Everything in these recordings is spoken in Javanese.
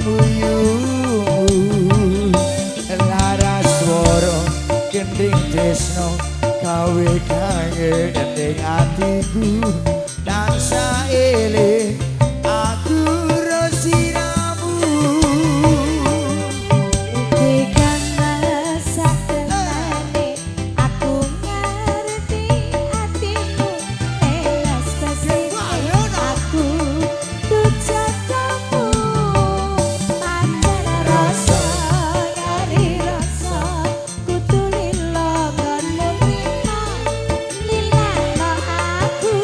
Gumuyumu lara swara gending tresno kawe kangen ning atiku tansah eling aku resiramu. Iki kang satenane aku ngerti atimu telas kasih aku tujuanmu pacar rasa kari rasa kudu lilo gonmu nrimo lilano aku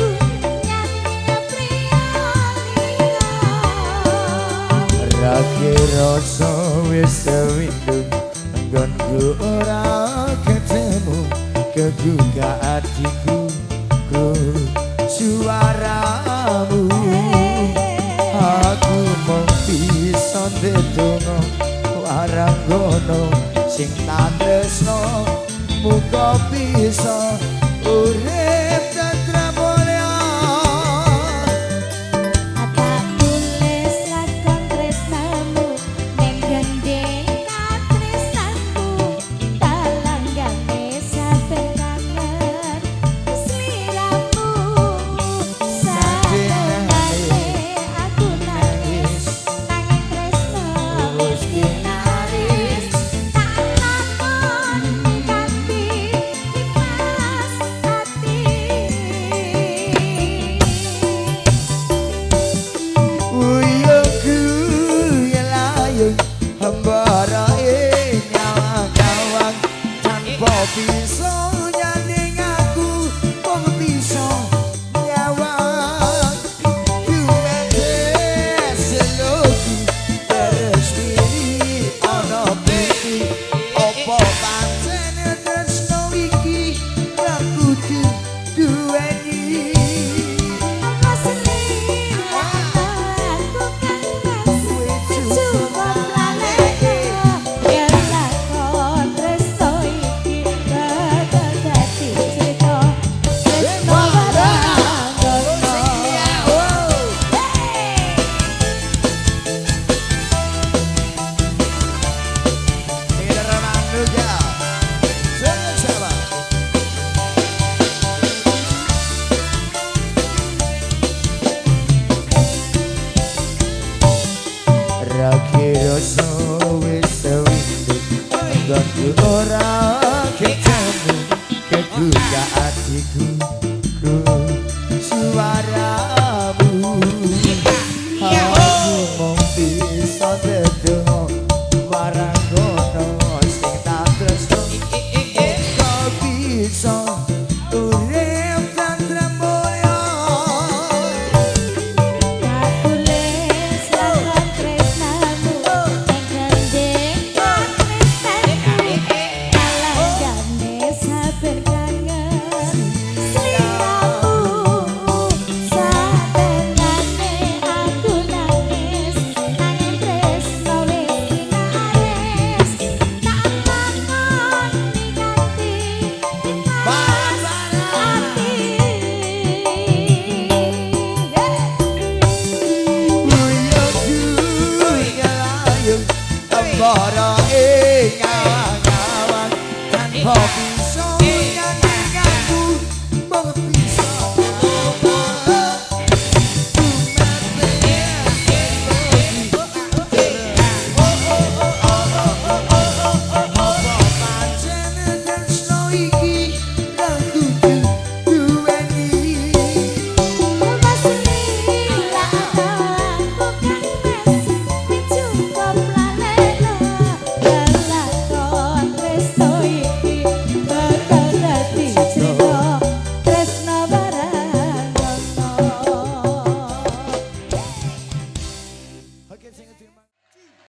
nyanding priya liya. Rake rasa wis sewindu nggonku ora ketemu kegugah atiku ku suaramu. Aku mung bisa ndedonga waranggono sing tak tresno muga bisa urip tentrem mulya. Tak tulis lakon tresnamu ning gendhing katresnanku talanggane saben kangen sliramu satenane aku nangis nanging tresno wis kinaris tak lakoni kanthi ikhlas ati. Uyuhku layung hembara ing nyawang tanpa bisa nyanding aku mung bisa nyawang dumedes seluku terus diri ana bukti apa pancen tresno iki ra kudu duweni. Rake rasa wis sewindu nggonku ora ketemu kegugah atiku ku suaramu. Aku mung bisa ndedonga waranggono sing tak tresno muga bisa urip tentrem mulya.